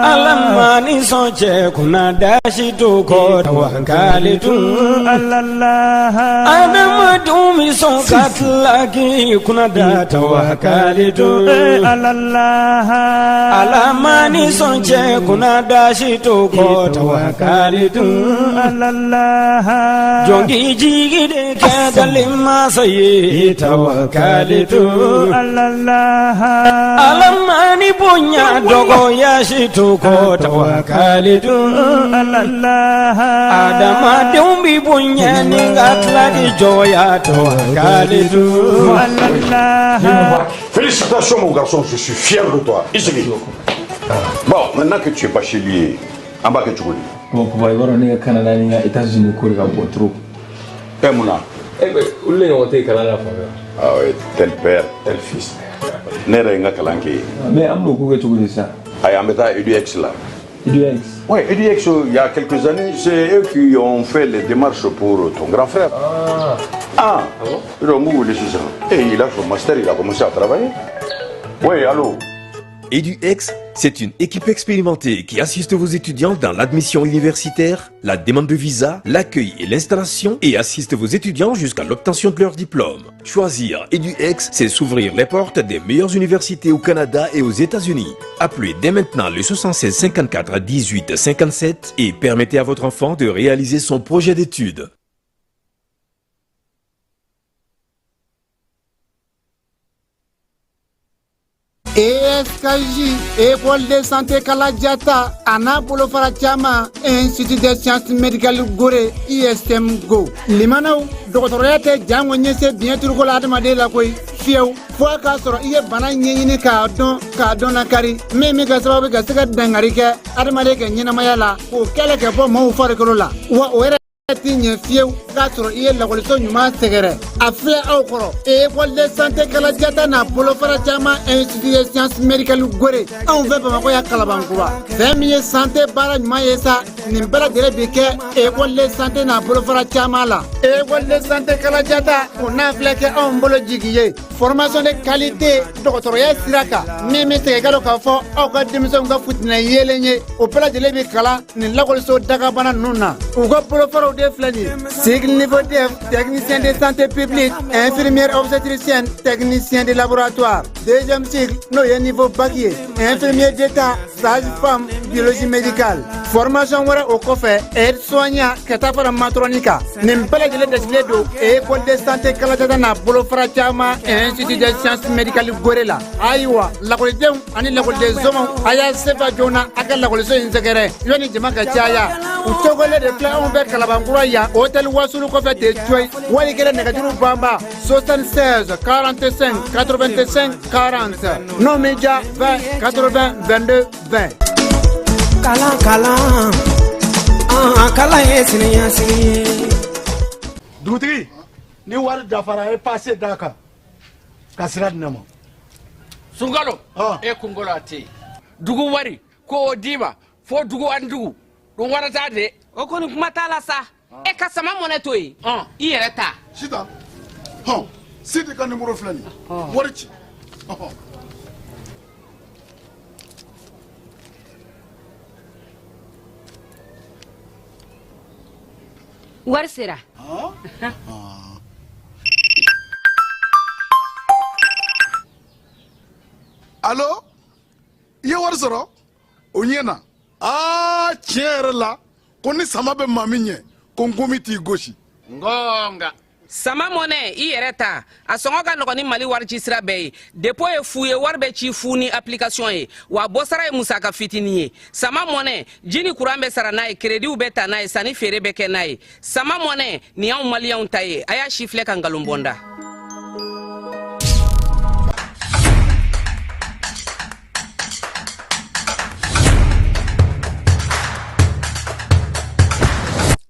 Ala ni sɔn cɛ kunna dasi to kɔ tawakalitu adamadenw bɛ sɔn ka tila k'i kunna da tawakalitu Ala ma ni sɔn cɛ kunna dasi to kɔ tawakalitu jɔn k'i jigi de kɛ dalen masa ye tawakalitu Ala ma ni bonya dɔgɔya si to kɔ tawakalitu adamadenw bɛ bonya ni ka tila k'i jɔya tawakalitu. Félicitations mon garçon, je suis fier de toi. Isigi. Bon, maintenant que tu es bachelier, an b'a kɛ cogo di? Bon papa, i b'a dɔn ne ka Canada ni n ka États-Unis ko de ka bon trop. E mun na? Eh ben, olu de ɲɔgɔn tɛ yen kalan na fan fɛ. Ah ouais, tel père, tel fils. Ne yɛrɛ ye n ka kalan kɛ yen. Mais an bɛn'o ko kɛ cogo di sisan? Ayi, an bɛ taa EDUX la. EDUX. Oui, EDUX, il y a quelques années, c'est eux qui ont fait les démarches pour ton grand frère. Ah. Ah, Ah bon? Donc, vous voulez ça. Et il a son master, il a commencé à travailler. Oui, allô? EduX, c'est une équipe expérimentée qui assiste vos étudiants dans l'admission universitaire, la demande de visa, l'accueil et l'installation et assiste vos étudiants jusqu'à l'obtention de leur diplôme. Choisir EduX, c'est s'ouvrir les portes des meilleures universités au Canada et aux États-Unis. Appelez dès maintenant le 76 54 18 57 et permettez à votre enfant de réaliser son projet d'études. ESKJ, École de santé Kaladiata, a n'a bolofara caman, Institut des sciences médicales Gorée, ISM Go. Limanaw, dɔgɔtɔrɔya tɛ jango ɲɛse biɲɛ turuko la adamaden la koyi fiyewu fo a k'a sɔrɔ i ye bana ɲɛɲini k'a dɔn k'a dɔn lakari min bɛ kɛ sababu ka se ka dankari kɛ adamaden ka ɲɛnamaya la k'o kɛlɛ kɛ bɔ maaw farikolo la wa o yɛrɛ ti ɲɛ fiyewu k'a sɔrɔ i ye lakɔliso ɲuman sɛgɛrɛ a filɛ aw kɔrɔ école de santé Kaladiata n'a bolofara caman institut de sciences médicales Gorée anw fɛ Bamakɔ yan Kalabankura fɛn min ye santé baara ɲuman ye sa nin bɛɛ lajɛlen bi kɛ école de santé n'a bolofara caman la école de santé Kaladiata o n'a filɛ kɛ anw bolo jigi ye formation de qualité dɔgɔtɔrɔya sira kan min bɛ segin ka dɔn k'a fɔ aw ka denmisɛnw ka futinɛ yeelen ye o bɛɛ lajɛlen bi kalan nin lakɔliso dagabana ninnu na u ka bolofaraw de filɛ nin ye cycle niveau DEF technicien de santé publique infirmière obstétricienne technicien de laboratoire deuxième cycle n'o ye niveau bac ye infirmier d'état sage-femme biologie médicale formation wɛrɛ o kɔfɛ aide soignant ka taa fara matrɔni kan nin bɛɛ lajɛlen dasigilen don école de santé Kaladiata n'a bolofara caman institut des sciences médicales Gorée la ayiwa lakɔlidenw ani lakɔliden somaw a y'a sefa joona a ka lakɔliso in sɛgɛrɛ yanni jama ka caya u cogolen de filɛ anw fɛ Kalabankura yan hôtel Wasulu kɔfɛ ten coyi wali kɛlɛ nɛgɛjuru banba 76 45 85 40 n'o m'i diya 20 80 22 20. Kalan kalan an kalan ye siniɲɛsigi ye. Dugutigi, ni wari dafara, e passe d'a kan ka sira di ne ma. Sunkalo e kunkolo a tɛ yen dugu wari ko o d'i ma fo dugu ani dugu ɗum waɗata de. O kɔni kuma t'a la sa e ka sama mɔnɛ to yen i yɛrɛ ta. Sitan hɔn, Sidi ka nimoro filɛ nin ye, wari ci ɔhɔn. Wari sera. Alo, i ye wari sɔrɔ o ɲɛ na? Aa, tiɲɛ yɛrɛ la ko ni sama bɛ maa min ɲɛ ko nkomi t'i gosi. Ngonga. Sama mɔnɛ i yɛrɛ ta a sɔngɔ ka nɔgɔn ni Mali wari ci sira bɛɛ ye dépôt ye fu ye wari bɛ ci fu ni application ye wa bɔsara ye musaka fitinin ye sama mɔnɛ ji ni kuran bɛ sara n'a ye créditw bɛ ta n'a ye sanni feere bɛ kɛ n'a ye sama mɔnɛ nin y'anw maliyɛnw ta ye a y'a si filɛ ka nkalon bɔ n da.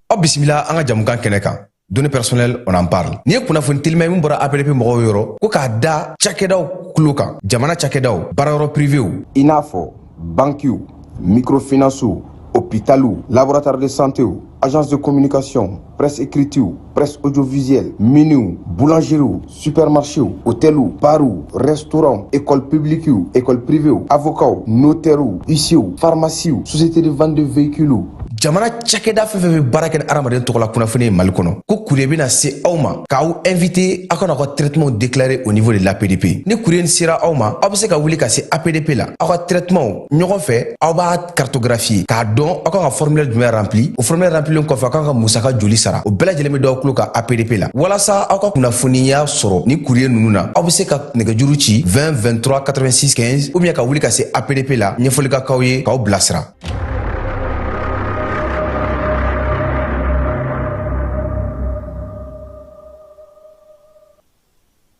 Aw bisimila an ka jamukan kɛnɛ kan données personnelles, on en parle. Nin ye kunnafoni telima ye min bɔra APDP mɔgɔw yɔrɔ ko k'a da cakɛdaw kulo kan jamana cakɛdaw baarayɔrɔ privéw i n'a fɔ bankiw, microfinancew, hôpitaliw, laboratoire de santéw, agence de communication. presse écritew, presse audiovisuelle, miniw, boulangeriew, supermarchéw, hôteliw, barw, restaurantw, école publiquew, école privéew, avocatw, notairew, huissierw, pharmaciew, société de vente de véhicules. Jamana cakɛda fɛn fɛn bɛ baara kɛ ni adamaden tɔgɔ la kunnafoni ye Mali kɔnɔ, ko courrier bɛna se aw ma k'aw invité aw ka n'aw ka traitement déclarer au niveau de l'APDP. Ni courrier nin sera aw ma, aw bɛ se ka wuli ka se APDP la, aw ka traitement ɲɔgɔn fɛ, aw b'a cartographier k'a dɔn aw kan ka formulaire jumɛn rempli. O formulaire remplilen kɔfɛ, aw kan ka musaka joli sara, o bɛɛ lajɛlen bɛ d'aw tulo kan APDP la. Walasa aw ka kunnafoniya sɔrɔ ni courrier ninnu na, aw bɛ se ka nɛgɛjuru ci 20 23 86 15 ou bien ka wuli ka se APDP la, ɲɛfɔli ka k'aw ye k'aw bilasira.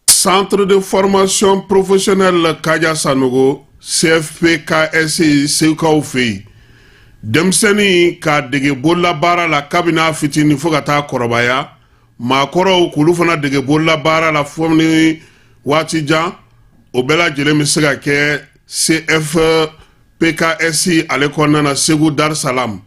Centre de formation professionnelle Kaja Sanogo, CFPKS, Segukaw fɛ yen, denmisɛnnin k'a dege bololabaara la kabini a fitinin fo ka taa kɔrɔbaya, maakɔrɔw k'olu fana dege bololabaara la fo ni waati jan, o bɛɛ lajɛlen bɛ se ka kɛ CFPKS ale kɔnɔna na Segu Dar Salam.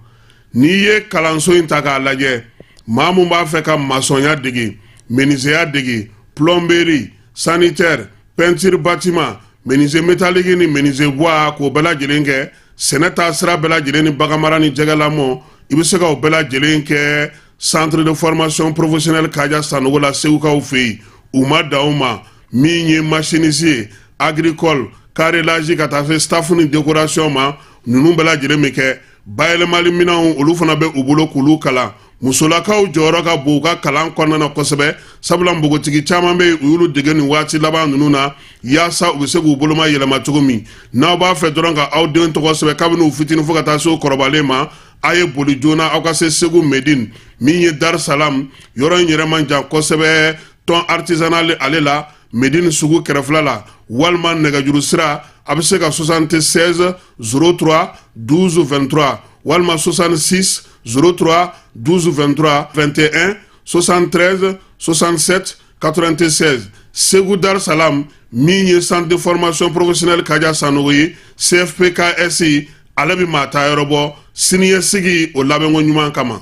N'i ye kalanso in ta k'a lajɛ, maa mun b'a fɛ ka masɔnya dege, menuisier dege, plomberie, sanitaire, peinture bâtiment, menuisier métallique ni menuisier bois, k'o bɛɛ lajɛlen kɛ, sɛnɛ taa sira bɛɛ lajɛlen ni baganmara ni jɛgɛlamɔ, i bɛ se ka o bɛɛ lajɛlen kɛ centre de formation professionnelle Kaja Sanogo la Segukaw fɛ yen. U ma dan o ma, min ye machiniste ye, agricole, carrelage, ka taa se staff ni décoration ma, ninnu bɛɛ lajɛlen bɛ kɛ. Bayɛlɛmali minɛnw, olu fana bɛ u bolo k'olu kalan. Musolakaw jɔyɔrɔ ka bon u ka kalan kɔnɔna na kosɛbɛ, sabula npogotigi caman bɛ yen, u y'olu dege nin waati laban ninnu na yaasa u bɛ se k'u boloma yɛlɛma cogo min. N'aw b'a fɛ dɔrɔn ka aw den tɔgɔ sɛbɛn kabini u fitinin fo ka taa se u kɔrɔbalen ma, a ye boli joona aw ka se Segu Medine, min ye Dar Salam yɔrɔ in yɛrɛ man jan kosɛbɛ, tɔn artisanal ale la, Medine sugu kɛrɛfɛla la, walima nɛgɛjuru sira, a bɛ se ka 76 03 12 23 walima 66 03 12 23 21 73 67 96. Segu Dar Salam, min ye centre de formation professionnelle Kaja Sanogo ye, CFPKS, ale bɛ maa ta yɔrɔ bɔ siniɲɛsigi o labɛnko ɲuman kama.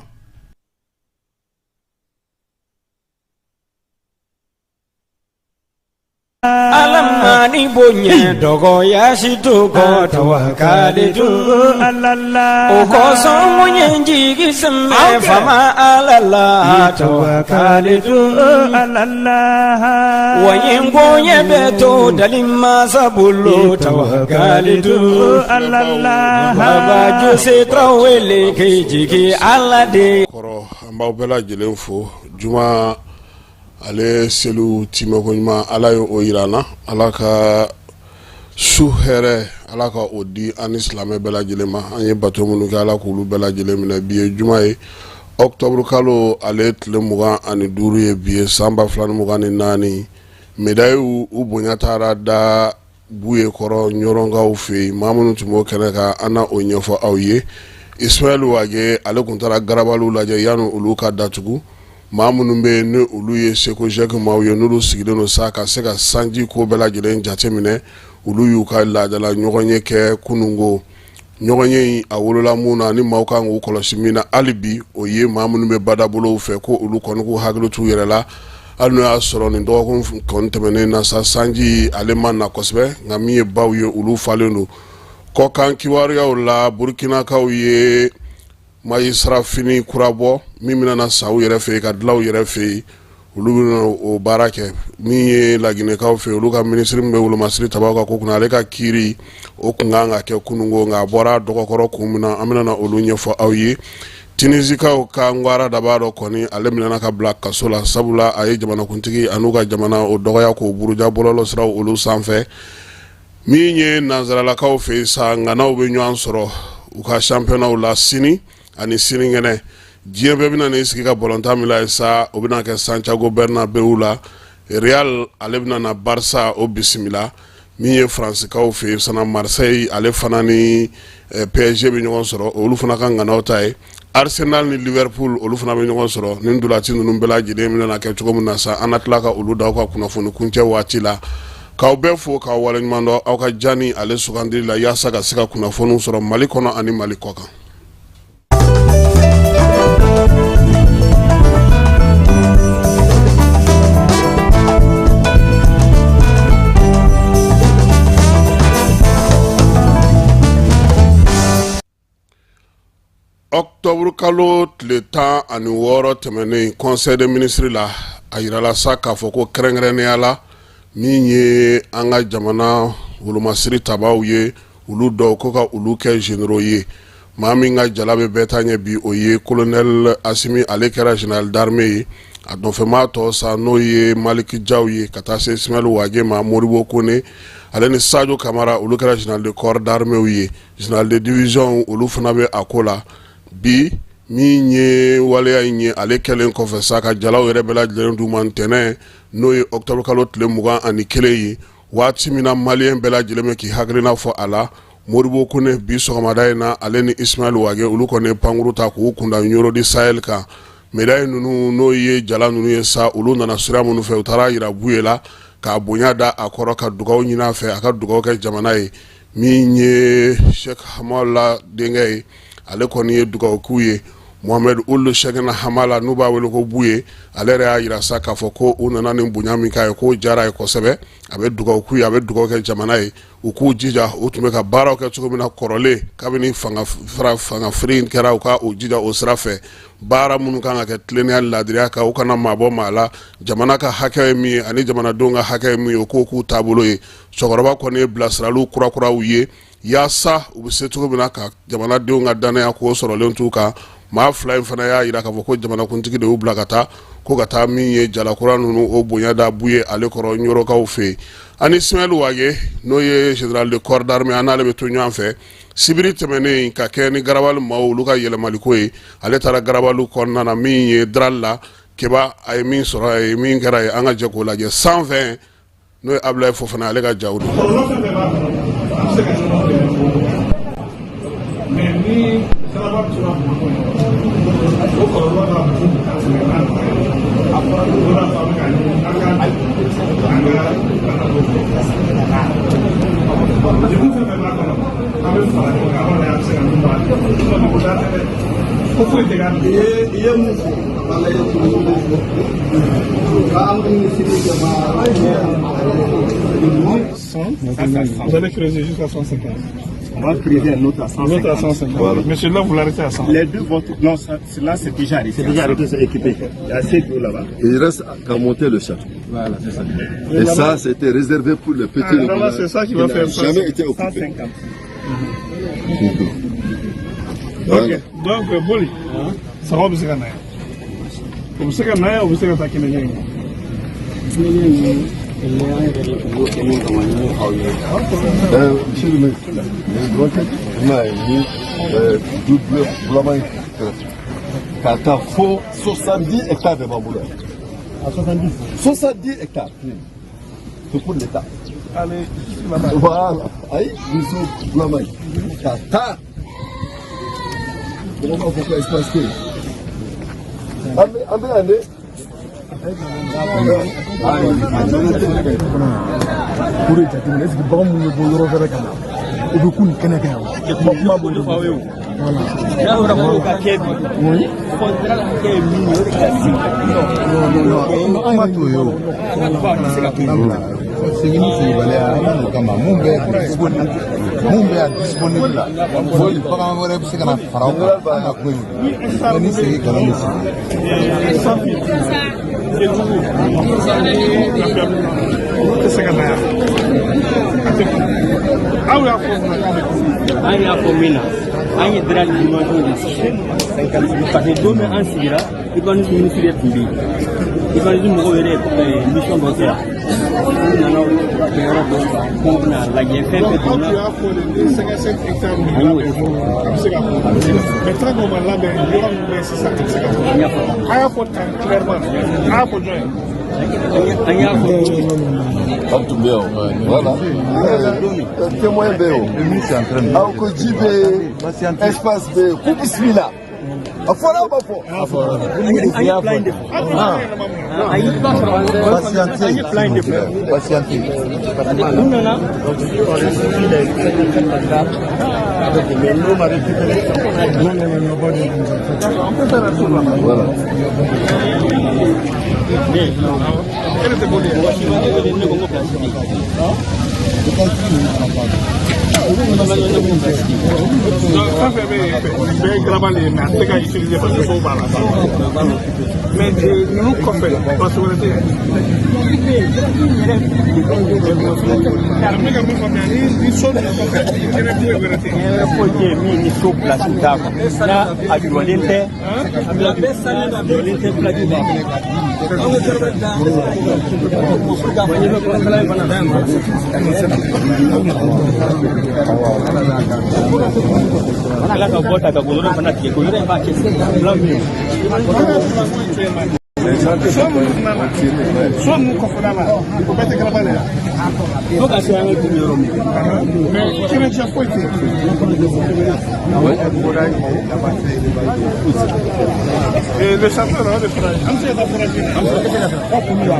Ala ni bonya dɔgɔya si t'o kɔ tawakalitu o kosɔn mun ye jigi sɛmɛ fama Ala la tawakalitu wa ye n koɲɛ bɛ to dali masa bolo tawakalitu Baba Jose Tarawele k'i jigi Ala de. Kɔrɔ, an b'aw bɛɛ lajɛlen fo juma ale seliw timɛko ɲuman, Ala ye o yira an na. Ala ka su hɛrɛ, Ala ka o di an ni silamɛ bɛɛ lajɛlen ma. An ye bato minnu kɛ, Ala k'olu bɛɛ lajɛlen minɛ. Bi ye juma ye, octobre kalo ale tile 25 ye bi ye, san 2024. Médaille u bonya taara da Buye kɔrɔ ɲɔrɔnkaw fɛ yen. Maa minnu tun b'o kɛnɛ kan, an na o ɲɛfɔ aw ye. Ismaël Wage, ale tun taara garabaliw lajɛ yanni olu ka datugu. Maa minnu bɛ yen ni olu ye SECOGEC maaw ye, n'olu sigilen don sa ka se ka sanji ko bɛɛ lajɛlen jateminɛ, olu y'u ka laadala ɲɔgɔnye kɛ kununko. Ɲɔgɔnye in, a wolola mun na ni maaw kan k'u kɔlɔsi min na hali bi, o ye maa minnu bɛ badabolow fɛ, ko olu kɔni k'u hakili t'u yɛrɛ la. Hali n'o y'a sɔrɔ nin dɔgɔkun kɔni tɛmɛnen na sa, sanji ale ma na kosɛbɛ, nka min ye baw ye, olu falen don. Kɔkan kibaruyaw la, Burukinakaw ye magistrat fini kura bɔ min bɛna na san u yɛrɛ fɛ yen ka dilan u yɛrɛ fɛ yen, olu bɛna o baara kɛ. Min ye laginɛkaw fɛ, olu ka minisiri min bɛ wolomasiri tabaw ka ko kunna, ale ka kiiri o kun kan ka kɛ kununko, nka a bɔra dɔgɔkɔrɔ kun min na, an bɛna na olu ɲɛfɔ aw ye. Tunisikaw ka ngwara daba dɔ kɔni, ale minɛna ka bila kaso la, sabula a ye jamanakuntigi an'u ka jamana o dɔgɔya k'o buruja bɔlɔlɔ siraw olu sanfɛ. Min ye nansaralakaw fɛ yen sa, ŋanaw bɛ ɲɔgɔn sɔrɔ u ka championnat la sini ani sinikɛnɛ. Diɲɛ bɛɛ bɛna n'i sigi ka balontan min lajɛ sa, o bɛna kɛ Santiago Bernabeu la. Real ale bɛna na Barça o bisimila. Min ye Faransikaw fɛ yen sana, Marseille ale fana ni PSG bɛ ɲɔgɔn sɔrɔ, olu fana ka ŋanaw ta ye. Arsenal ni Liverpool, olu fana bɛ ɲɔgɔn sɔrɔ. Nin ntolaci ninnu bɛɛ lajɛlen bɛna kɛ cogo min na sa, an na tila ka olu da aw ka kunnafoni kuncɛ waati la. K'aw bɛɛ fo k'aw waleɲuman dɔn aw ka jani ale sugandili la yaasa ka se ka kunnafoniw sɔrɔ Mali kɔnɔ ani Mali kɔ kan. Octobre kalo tile 16 tɛmɛnen, conseil des ministres la, a yirala sa k'a fɔ ko kɛrɛnkɛrɛnnenya la, min ye an ka jamana wolomasiri tabaw ye, olu dɔw ko ka olu kɛ généraux ye. Maa min ka jala bɛ bɛɛ ta ɲɛ bi, o ye colonel Asimi, ale kɛra général d'armée ye. A nɔfɛmaa tɔ sa, n'o ye Maliki Jaw ye, ka taa se Ismaël Wage ma, Modibo Kone ale ni Sadio Kamara, olu kɛra général de corps d'armée ye. Général de division, olu fana bɛ a ko la bi. Min ye waleya in ye, ale kɛlen kɔfɛ sa ka jalaw yɛrɛ bɛɛ lajɛlen d'u ma ntɛnɛn, n'o ye octobre kalo tile 21 ye, waati min na maliyɛn bɛɛ lajɛlen bɛ k'i hakilina fɔ a la, Modibo Kone bi sɔgɔmada in na, ale ni Ismaël Wage, olu kɔni ye pankuru ta k'u kunda Ɲoro du Sahel kan. Médaille ninnu, n'o ye jala ninnu ye sa, olu nana sira minnu fɛ, u taara yira Buye la k'a bonya da a kɔrɔ, ka dugawu ɲini a fɛ, a ka dugawu kɛ jamana ye. Min ye Sheikh Hamala denkɛ ye, ale kɔni ye dugawu k'u ye. Mohamed Ould Cheikhna Hamala, n'u b'a wele ko Buye, ale yɛrɛ y'a yira sa k'a fɔ ko u nana ni bonya min k'a ye, k'o diyara a ye kosɛbɛ. A bɛ dugawu k'u ye, a bɛ dugawu kɛ jamana ye, u k'u jija u tun bɛ ka baaraw kɛ cogo min na kɔrɔlen, kabini fanga fanga firi kɛra, u ka u jija o sira fɛ. Baara minnu kan ka kɛ tilennenya, laadiriya kan, u kana maabɔ maa la, jamana ka hakɛ ye min ye ani jamanadenw ka hakɛ ye min ye, o k'o k'u taabolo ye. Cɛkɔrɔba kɔni ye bilasiraliw kurakuraw ye yaasa u bɛ se cogo min na ka jamanadenw ka dannaya k'o sɔrɔlen t'u kan. Maa fila in fana y'a jira k'a fɔ ko jamanakuntigi de y'u bila ka taa, ko ka taa min ye jalakura ninnu, o bonya da Buye ale kɔrɔ Ɲorokaw fɛ yen. Ani Ismaël Wage, n'o ye général de corps d'armée, an n'ale bɛ to ɲɔgɔn fɛ. Sibiri tɛmɛnen ka kɛ ni garabali maaw olu ka yɛlɛmaliko ye, ale taara garabali kɔnɔna na, min ye Daral la Keba, a ye min sɔrɔ, a ye min kɛra ye, an ka jɛ k'o lajɛ 120, n'o ye Abulaye Fofana, ale ka jaw don. Kɔlɔlɔ fɛn fɛn b'a kɔnɔ, an bɛ se ka ɲɔgɔn dɛmɛ, mais ni saraba tora Bamakɔ yan, o kɔlɔlɔ ka bon ka tɛmɛ n'a nafa ye. A fɔra ko o de y'a to an bɛ k'a ɲini an ka an ka bana dɔw kɛ. Degun fɛn fɛn b'a kɔnɔ, an bɛ fara ɲɔgɔn kan, an b'a lajɛ an bɛ se ka min bɔ a la. Sinon mako t'a tɛ dɛ, ko foyi tɛ k'a I ye i ye mun fɔ, ala ye turu fɔ k'an minisiri jama. Vous allez creuser jusqu'à 150. On va creuser un autre à 150. L'autre à 150. Voilà. Mais celui-là, vous l'arrêtez à 100. Les deux vont. Non, ça, là, c'est déjà arrêté. C'est déjà arrêté, c'est équipé. Il y a assez d'eau là-bas. Il reste qu'à monter le château. Voilà, c'est ça. Et ça, c'était réservé pour le petit Ah, là, c'est ça qui va n'a faire jamais été occupé. 150. Voilà. Ok. Donc, Boli, ça va, bɛ se ka na yan. O bɛ se ka na yan, o bɛ se ka taa kɛnɛjɛ in. An yɛrɛ de tun b'o kɛ min kama ni aw ye. Monsieur le ministre, nin dɔrɔn tɛ, i m'a ye ni du bulama in kɛrɛfɛ ka taa fo 70 hectares de b'an bolo yan. À 70. 70 hectares. C'est pour l'État. Allez, jusque là-bas. Voilà. Ayi, muso bulama in ka taa. Mɔgɔ b'a fɔ ko espace tɛ yen. An bɛ yan de. Ayi, O de jateminɛ, est ce que bagan minnu bɛ bɔ yɔrɔ wɛrɛ ka na, o bɛ kun nin kɛnɛ kan yan wa? Kuma kuma b'o de fɔ aw ye o. Voilà. N'a fɔra k'o ka kɛ bi, Oui. contrat hakɛ ye min ye, o de ka sigi. Non, non, non, kuma t'o ye o. Ba tɛ se ka kun. Segin ni segibaliya an b'o kama mun bɛ disponible, mun bɛ yan disponible la, fo bagan wɛrɛ bɛ se ka na fara o kan, an ka ko in, mais ni segin kana ni segin. Kédougou, olu tɛ se ka na yan. A tɛ kun. Aw y'a fɔ mun na k'a bɛ kun? An y'a fɔ min na, an ye DRAL dimension de sisan, parce que don min an sigira, urbanisme ministre yɛrɛ tun bɛ yen, urbanisme mɔgɔw yɛrɛ ye mission dɔ kɛ yan, u nana yɔrɔ dɔ kan k'u bɛna lajɛ fɛn fɛn Donc aw donna. tun y'a fɔ de ni 55 hectares min labɛn, a bɛ se ka kun. Mais tant qu'on ma labɛn yɔrɔ min bɛ sisan, a tɛ se ka kun. A y'a fɔ tan clairement. A y'a fɔ jɔn ye? An y'a fɔ. Aw tun bɛ yan o, voilà, témoin bɛ yen o. Aw ko ji bɛ yen, espace bɛ yen, ko bisimila, a fɔra, aw ma fɔ. An ye plan de fɔ. Ayi, i b'a sɔrɔ an ye plan de fɔ. Patientez. U nana. Mais nous, on a récupéré. Non, non, non, non, pas du tout. On peut faire un tour là-bas. Voilà. E de tɛ boli ye. Mɔgɔ si ma ne wele, ne ko n ko place bɛ yen. Donc fɛn fɛn bɛ yen, nin bɛɛ ye garabali ye, mais a tɛ se ka utiliser parce que sow b'a la. Mais ninnu kɔfɛ, place wɛrɛ tɛ yen. An bɛ ka min faamuya, ni so ninnu kɔfɛ, kɛnɛ foyi wɛrɛ tɛ yen. Kɛnɛ foyi tɛ yen min ni so place t'a kɔnɔ. N'a a jɔlen tɛ, a jɔlen tɛ, place b'a kɔnɔ. Wa ɲɛfɛ kɔrɔfɛla in fana. Tila ka bɔ ta ka goudron fana tigɛ, goudron in b'a kɛ bila min ye. So minnu nana, so ninnu kɔfɛla la, o bɛɛ tɛ garabali ye. Fo ka se an ka dugu yɔrɔ min. Mais kɛnɛcɛ foyi tɛ yen. Et le château là, o de fana ye. An bɛ se ka taa forage la.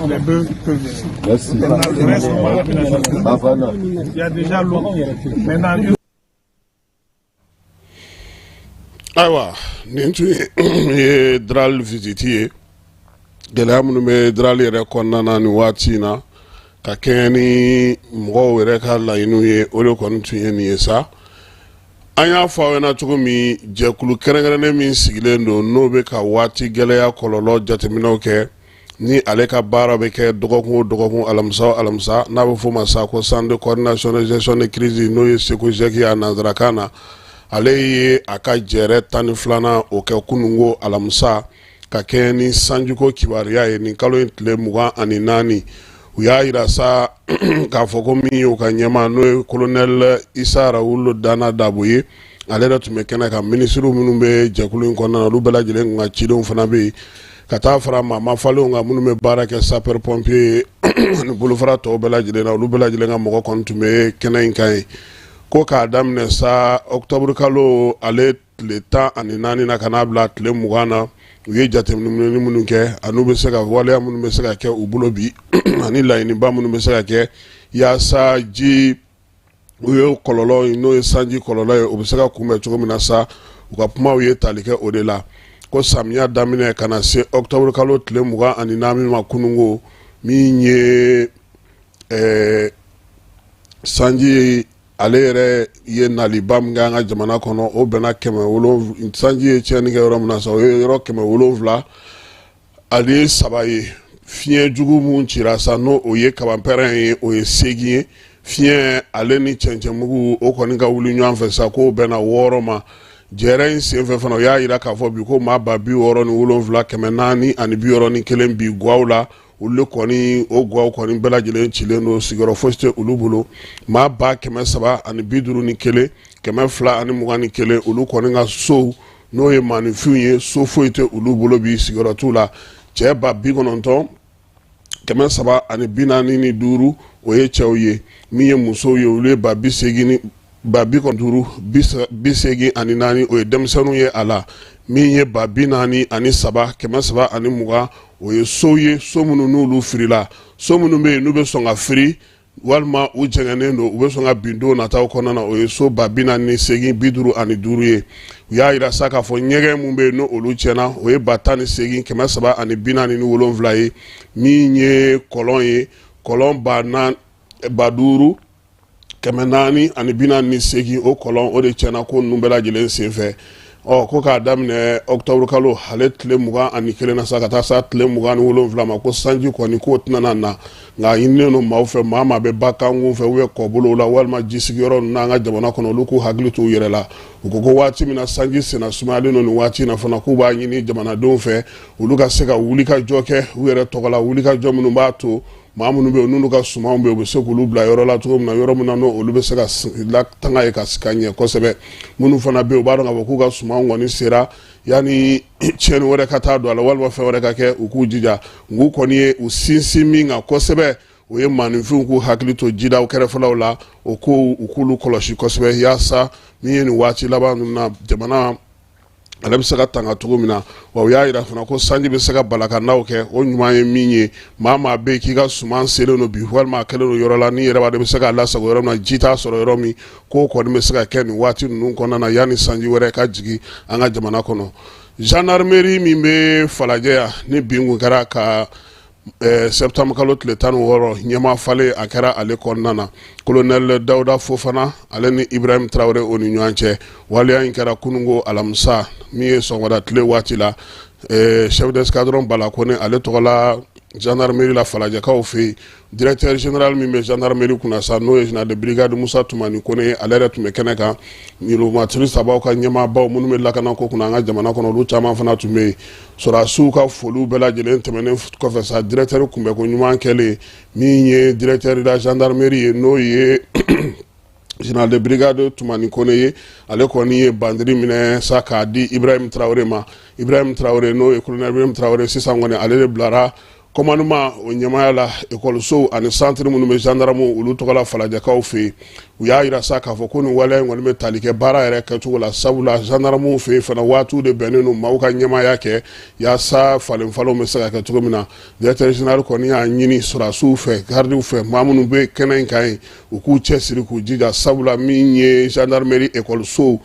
Les bœufs peuvent venir. Merci. Le reste, on va l'aménager. Il y a déjà l'eau. Maintenant, Ayiwa, nin tun ye DRAL visite ye. Gɛlɛya minnu bɛ DRAL yɛrɛ kɔnɔna na nin waati in na, ka kɛɲɛ ni mɔgɔw yɛrɛ ka laɲiniw ye, o de kɔni tun ye nin ye sa. An y'a fɔ aw ɲɛna cogo min, jɛkulu kɛrɛnkɛrɛnnen min sigilen don, n'o bɛ ka waati gɛlɛya kɔlɔlɔ jateminɛw kɛ, ni ale ka baara bɛ kɛ dɔgɔkun o dɔgɔkun, alamisa o alamisa, n'a bɛ f'o ma sa ko centre de coordination de gestion de crise, n'o ye CECOGEC ye a nansarakan na, ale ye a ka jɛrɛ 12nan o kɛ kununko alamisa, ka kɛɲɛ ni sanjiko kibaruya ye nin kalo in tile 24. U y'a yira sa k'a fɔ ko min y'u ka ɲɛmaa, n'o ye colonel Isa Rawulu Dana Dabo ye, ale yɛrɛ tun bɛ kɛnɛ kan. Minisiriw minnu bɛ jɛkulu in kɔnɔna na, olu bɛɛ lajɛlen kun ka cidenw fana bɛ yen, ka taa fara maa mafalenw kan minnu bɛ baara kɛ sapeur pompier ani bolofara tɔw bɛɛ lajɛlen na, olu bɛɛ lajɛlen ka mɔgɔ kɔni tun bɛ kɛnɛ in kan yen. Ko k'a daminɛ sa octobre kalo ale tile 14 na ka n'a bila tile 20 na, u ye jateminɛ minnu kɛ, ani u bɛ se ka waleya minnu bɛ se ka kɛ u bolo bi, ani laɲiniba minnu bɛ se ka kɛ yaasa ji u ye kɔlɔlɔ, n'o ye sanji kɔlɔlɔ ye, o bɛ se ka kunbɛn cogo min na sa. U ka kumaw ye tali kɛ o de la, ko samiya daminɛ ka na se octobre kalo tile 24 ma kununko, min ye sanji ale yɛrɛ ye naliba min kɛ an ka jamana kɔnɔ, o bɛnna 700, sanji ye tiɲɛni kɛ yɔrɔ min na sa, o ye yɔrɔ 703 ye. Fiɲɛ jugu min cira sa, n'o o ye kabanpɛrɛn ye, o ye 8 ye. Fiɲɛ ale ni cɛncɛnmugu, o kɔni ka wuli ɲɔgɔn fɛ sa, k'o bɛnna 6 ma. Jɛrɛ in senfɛ fana, o y'a yira k'a fɔ bi ko maa 67,461 bi gwaw la, olu de kɔni, o gwaw kɔni bɛɛ lajɛlen cilen don, sigiyɔrɔ fosi tɛ olu bolo. Maa 351, 221, olu kɔni ka sow, n'o ye maaninfinw ye, so foyi tɛ olu bolo bi, sigiyɔrɔ t'u la. Cɛ 90, 345, o ye cɛw ye. Min ye musow ye, olu ye 80 ni 95, 84, o ye denmisɛnninw ye a la. Min ye 43, 320, o ye sow ye, so minnu n'olu firila, so minnu bɛ yen n'u bɛ sɔn ka firi walima u jɛngɛnnen don, u bɛ sɔn ka bin don nataw kɔnɔna na, o ye so 48, 55 ye. U y'a yira sa k'a fɔ ɲɛgɛn min bɛ yen n'o olu tiɲɛna, o ye 18, 347 ye. Min ye kɔlɔn ye, kɔlɔn 5, 448, o kɔlɔn o de tiɲɛna ko ninnu bɛɛ lajɛlen senfɛ. Ɔ ko k'a daminɛ octobre kalo ale tile 21 na sa, ka taa sa tile 27 ma, ko sanji kɔni k'o tɛna na, nka a ɲininen don maaw fɛ, maa maa bɛ ba kankun fɛ, u bɛ kɔbolow la walima ji sigiyɔrɔ ninnu an ka jamana kɔnɔ, olu k'u hakili to u yɛrɛ la. U ko ko waati min na sanji senna sumayalen don nin waati in na fana, k'u b'a ɲini jamanadenw fɛ, olu ka se ka wulikajɔ kɛ u yɛrɛ tɔgɔ la, wulikajɔ minnu b'a to maa minnu bɛ yen n'olu ka sumanw bɛ yen, u bɛ se k'olu bila yɔrɔ la cogo min na, yɔrɔ min na n'olu bɛ se ka latanga ye ka ɲɛ kosɛbɛ. Minnu fana bɛ yen, u b'a dɔn k'a fɔ k'u ka sumanw kɔni sera, yanni tiɲɛni wɛrɛ ka taa don a la walima fɛn wɛrɛ ka kɛ, u k'u jija. Nk'u kɔni ye u sinsin min kan kosɛbɛ, o ye maaninfinw k'u hakili to jidaw kɛrɛfɛlaw la, o ko u k'olu kɔlɔsi kosɛbɛ, yaasa min ye nin waati laban ninnu na, jamana ale bɛ se ka tanga cogo min na. Wa u y'a yira fana ko sanji bɛ se ka balakanaw kɛ. O ɲuman ye min ye, maa maa bɛ yen k'i ka suman selen don bi, walima a kɛlen don yɔrɔ la, n'i yɛrɛ b'a dɔn i bɛ se k'a lasago yɔrɔ min na, ji t'a sɔrɔ yɔrɔ min, k'o kɔni bɛ se ka kɛ nin waati ninnu kɔnɔna na, yanni sanji wɛrɛ ka jigin an ka jamana kɔnɔ. Gendarmerie min bɛ Falajɛ yan, ni bin kun kɛra ka Septembre kalo tile 16, ɲɛmaa falen a kɛra ale kɔnɔna na, colonel Dawuda Fofana ale ni Ibrahim Traoré o ni ɲɔgɔn cɛ. Waleya in kɛra kununko alamisa min ye sɔgɔmada tile waati la, chef d'escadron Bala Kone ale tɔgɔla gendarmerie la Falajɛkaw fɛ yen. Directeur général min bɛ gendarmerie kunna sa, n'o ye général de brigade Musa Tumani Kone, ale yɛrɛ tun bɛ kɛnɛ kan. Ɲurumatiri sabaw ka ɲɛmaabaw minnu bɛ lakanako kunna an ka jamana kɔnɔ, olu caman fana tun bɛ yen. Sɔrɔdasiw ka foliw bɛɛ lajɛlen tɛmɛnen kɔfɛ sa, directeur kunbɛko ɲuman kɛlen, min ye directeur de la gendarmerie ye, n'o ye général de brigade Tumani Kone ye, ale kɔni ye bandiri minɛ sa k'a di Ibrahim Traoré ma. Ibrahim Traoré, n'o ye colonel Ibrahim Traoré, sisan kɔni ale de bilara commandement o ɲɛmaaya la ekɔlisow ani centre minnu bɛ gendarmew olu tɔgɔ la Falajɛkaw fɛ yen. U y'a yira sa k'a fɔ ko nin waleya in kɔni bɛ tali kɛ baara yɛrɛ kɛcogo la, sabula gendarmew fɛ yen fana waatiw de bɛnnen don maaw ka ɲɛmaaya kɛ yaasa falen falenw bɛ se ka kɛ cogo min na. Directeur général kɔni y'a ɲini sɔrɔdasiw fɛ, gardiw fɛ, maa minnu bɛ kɛnɛ in kan yen, u k'u cɛsiri k'u jija, sabula min ye gendarmerie ekɔlisow,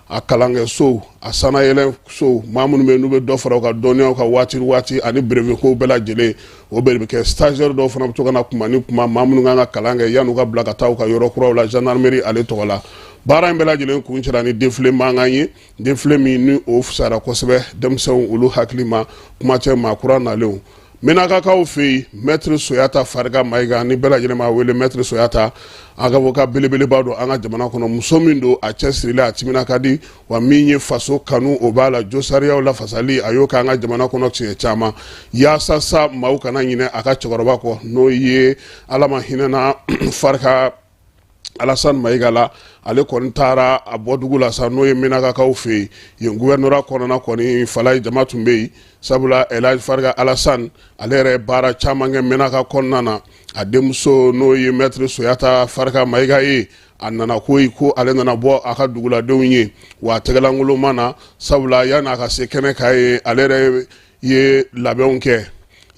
a kalankɛsow, a sannayɛlɛnsow, maa minnu bɛ n'u bɛ dɔ fara u ka dɔnniyaw kan waati ni waati ani brevet kow bɛɛ lajɛlen, o bɛɛ de bɛ kɛ. Stagiaire dɔw fana bɛ to ka na kuma ni kuma, maa minnu kan ka kalan kɛ yan'u ka bila ka taa u ka yɔrɔ kuraw la gendarmerie ale tɔgɔ la. Baara in bɛɛ lajɛlen kuncɛra ni défilé mankan ye, défilé min ni o fisayara kosɛbɛ denmisɛnw olu hakili ma, kuma tɛ maa kura nalenw. Menakakaw fɛ yen, maître Soyata Fariga Mayiga, ni bɛɛ lajɛlen b'a wele maître Soyata, avocat belebeleba don an ka jamana kɔnɔ. Muso min don, a cɛsirilen, a timina ka di, wa min ye faso kanu o b'a la, josariyaw lafasali a y'o k'an ka jamana kɔnɔ siɲɛ caman, yaasa sa maaw kana ɲinɛ a ka cɛkɔrɔba kɔ, n'o ye Ala ma hinɛna Farika Alassane Mayiga la. Ale kɔni taara a bɔdugu la sa, n'o ye Menakakaw fɛ yen. Yen gouvernorat kɔnɔna kɔni, Falaye, jama tun bɛ yen, sabula Elhaji Farika Alassane ale yɛrɛ ye baara caman kɛ Menaka kɔnɔna na. A denmuso, n'o ye maître Soyata Farika Mayiga ye, a nana ko ko ale nana bɔ a ka duguladenw ye, wa a tɛgɛlankolon ma na, sabula yanni a ka se kɛnɛ kan ye, ale yɛrɛ ye labɛnw kɛ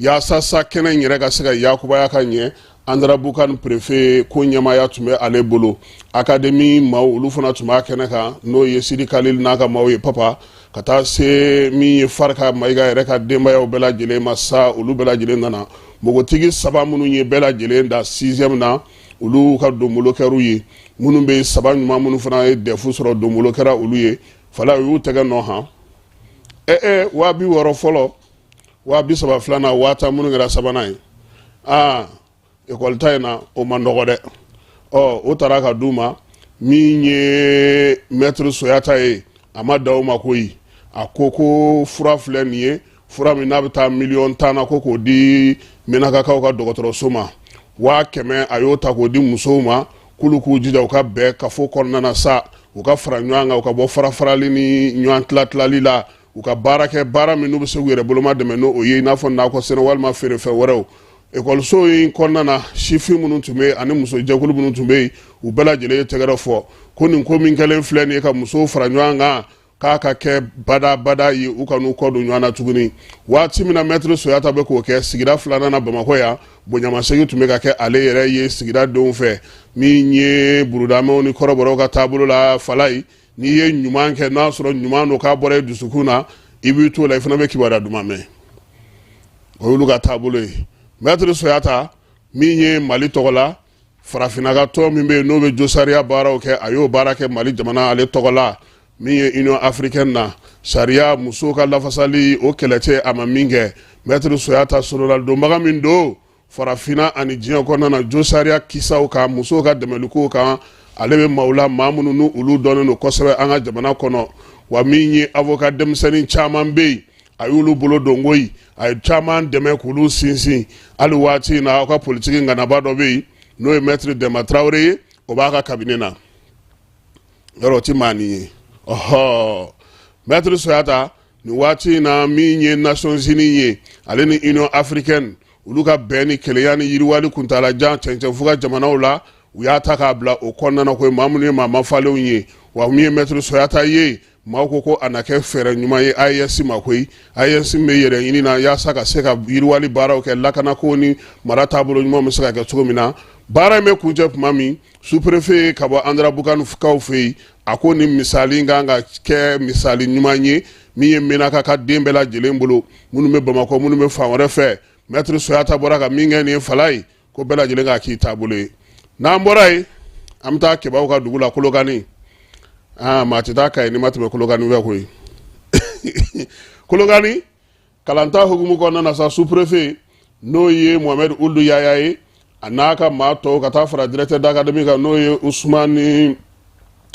yaasa sa kɛnɛ in yɛrɛ ka se ka yakubaya ka ɲɛ. Andarabukan préfet ko ɲɛmaaya tun bɛ ale bolo. Académie maaw olu fana tun b'a kɛnɛ kan, n'o ye Sidi Kalil n'a ka maaw ye, papa, ka taa se min ye Farika Mayiga yɛrɛ ka denbayaw bɛɛ lajɛlen ma sa, olu bɛɛ lajɛlen nana. Npogotigi saba minnu ye bɛɛ lajɛlen da sixième na, olu ka donbolo kɛr'u ye. Minnu bɛ saba ɲuman, minnu fana ye DEF sɔrɔ, donbolo kɛra olu ye. Fala, u y'u tɛgɛ nɔ han ee 60 000 fɔlɔ, 30 000 filanan, 10 000 minnu kɛra sabanan ye. Aa, ekɔli ta in na, o man dɔgɔ dɛ. Ɔ, o taara ka d'u ma. Min ye maître Soyata ye, a ma da o ma koyi. A ko ko fura filɛ nin ye, fura min n'a bɛ taa miliyɔn 10 na, ko k'o di Menakakaw ka dɔgɔtɔrɔso ma. 100 000, a y'o ta k'o di musow ma, k'olu k'u jija u ka bɛn kafo kɔnɔna na sa, u ka fara ɲɔgɔn kan, u ka bɔ fara farali ni ɲɔgɔn tila-tilali la, u ka baara kɛ, baara min n'u bɛ se k'u yɛrɛ boloma dɛmɛ n'o ye, i n'a fɔ nakɔ sɛnɛ walima feerefɛn wɛrɛw. Ekɔliso in kɔnɔna na, sifin minnu tun bɛ yen ani musojɛkulu minnu tun bɛ yen, u bɛɛ lajɛlen ye tɛgɛrɛ fɔ ko nin ko min kɛlen filɛ nin ye ka musow fara ɲɔgɔn kan, k'a ka kɛ badabada ye, u kan'u kɔ don ɲɔgɔn na tuguni. Waati min na maître Soyata bɛ k'o kɛ, sigida filanan na Bamakɔ yan, bonyamasegin tun bɛ ka kɛ ale yɛrɛ ye sigida denw fɛ. Min ye burudamɛw ni kɔrɔbɔrɔw ka taabolo la, Falayi, n'i ye ɲuman kɛ, n'a sɔrɔ ɲuman don k'a bɔra i dusukun na, i b'i t'o la, i fana bɛ kibaruya duman mɛn. O y'olu ka taabolo ye. Maître Soyata min ye Mali tɔgɔ la farafinna ka tɔn min bɛ yen, n'o bɛ josariya baaraw kɛ, a y'o baara kɛ Mali jamana ale tɔgɔ la. Min ye Union africaine na sariya, musow ka lafasali, o kɛlɛcɛ, a ma min kɛ. Maître Soyata donbaga min don farafinna ani diɲɛ kɔnɔna na josariya kisaw kan, musow ka dɛmɛlikow kan, ale bɛ maaw la, maa minnu n'u olu dɔnnen don kosɛbɛ an ka jamana kɔnɔ. Wa min ye avocat denmisɛnnin caman bɛ yen, a y'olu bolo don koyi, a ye caman dɛmɛ k'olu sinsin. Hali waati in na, aw ka politiki ŋanaba dɔ bɛ yen, n'o ye maître Dɛnba Tarawele ye, o b'a ka cabinet na yɔrɔ, o ti maa nin ye. Ɔhɔ, maître Soyata, nin waati in na, min ye Nations Unies ye, ale ni Union africaine, olu ka bɛn ni kelenya ni yiriwali kuntaalajan cɛncɛnfuga jamanaw la, u y'a ta k'a bila o kɔnɔna na koyi, maa minnu ye maa mafalenw ye. Wa min ye maître Soyata ye, maaw ko ko a na kɛ fɛɛrɛ ɲuman ye AES ma koyi. AES bɛ yɛrɛ ɲini na yaasa ka se ka yiriwali baaraw kɛ, lakanako ni mara taabolo ɲuman bɛ se ka kɛ cogo min na. Baara in bɛ kuncɛ tuma min, sous-préfet ka bɔ Andarabukankaw fɛ yen, a ko ni misali kan ka kɛ misali ɲuman ye min ye Menaka ka den bɛɛ lajɛlen bolo, minnu bɛ Bamakɔ, minnu bɛ fan wɛrɛ fɛ. Maître Soyata bɔra ka min kɛ nin ye Falaye, ko bɛɛ lajɛlen k'a k'i taabolo ye. N'an bɔra yen, an bɛ taa Kebaw ka dugu la, Kolokani. Aa, maa tɛ taa Kayi n'i ma tɛmɛ Kolokani fɛ koyi. Kolokani kalanta hukumu kɔnɔna na sa, sous-préfet, n'o ye Mohamed Ould Yaya ye, a n'a ka maa tɔw ka taa fara directeur d'académie kan, n'o ye Usumani